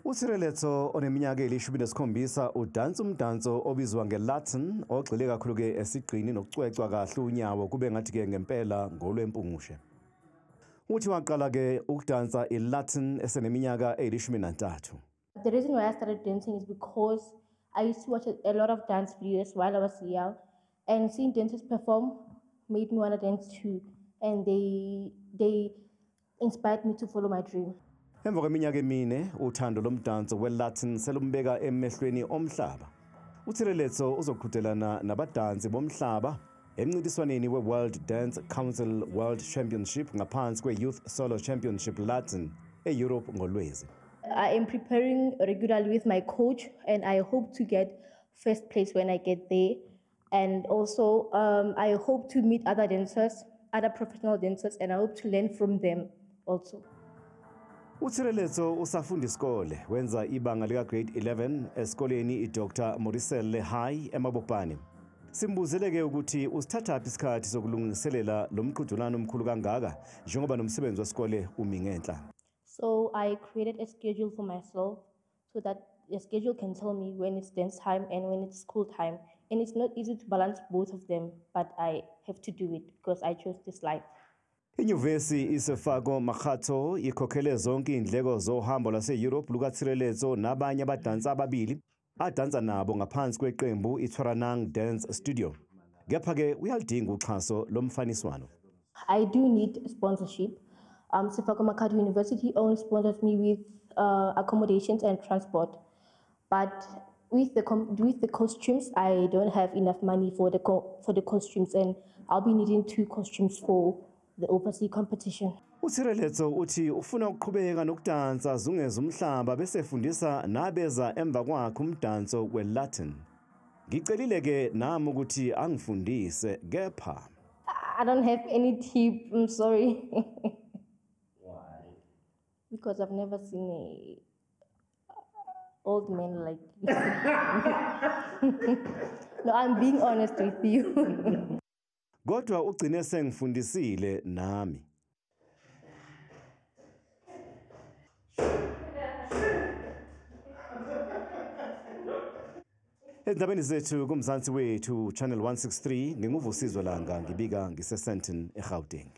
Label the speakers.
Speaker 1: UTshireletso oneminyaka eli-17 udansa umdanso obizwa nge-Latin ogxile kakhulu-ke esigqini nokucwecwa kahle unyawo kube ngathi-ke ngempela ngolwempungushe. Uthi waqala-ke ukudansa i-Latin eseneminyaka eyi-13.
Speaker 2: The reason why I started dancing is because I used to watch a lot of dance videos while I was young, and seeing dancers perform made me want to dance too, and they inspired me to follow my dream.
Speaker 1: Emva kweminyaka emine uthando lomdanso we-Latin selumbeka emehlweni omhlaba. UTshireletso uzoqhudelana nabadansi bomhlaba emncintiswaneni we-World Dance Council World Championship ngaphansi kwe-Youth Solo Championship Latin e-Europe ngoLwezi.
Speaker 2: I am preparing regularly with my coach, and I hope to get first place when I get there. And also I hope to meet other dancers, other professional dancers, and I hope to learn from them also.
Speaker 1: UTshireletso usafunda isikole, wenza ibanga lika grade 11 esikoleni iDr Moriselle High eMabopane. Simbuzele-ke ukuthi usithathaphi isikhathi sokulungiselela lo mqhudelwano omkhulu kangaka njengoba nomsebenzi wesikole umi ngenhla.
Speaker 2: So I created a schedule for myself so that the schedule can tell me when it's dance time and when it's school time. And it's not easy to balance both of them, but I have to do it because I chose this life.
Speaker 1: Inyuvesi iSefako Makgatho ikhokhele zonke izindleko zohambo lwase-Europe lukaTshireletso nabanye abadansi ababili adansa nabo ngaphansi kweqembu iTshwaranang Dance Studio. Kepha-ke uyalidinga uxhaso lomfaniswano.
Speaker 2: I do need sponsorship. Sefako Makgatho University only sponsors me with accommodations and transport. But with the costumes, I don't have enough money for the costumes, and I'll be needing 2 costumes for the overseas competition.
Speaker 1: UTshireletso uthi ufuna ukuqhubeka nokudansa zungeza umhlaba bese efundisa nabeza emva kwakhe umdanso we-Latin. Ngicelile ke nami ukuthi angifundise kepha
Speaker 2: I don't have any tip, I'm sorry.
Speaker 3: Why?
Speaker 2: Because I've never seen a old man like you. No, I'm being honest with you.
Speaker 1: Kodwa ugcine sengifundisile nami. Endabeni zethu kuMzansi wethu Channel 163 nginguVusizwe Langa ngibika ngiseSandton eGauteng.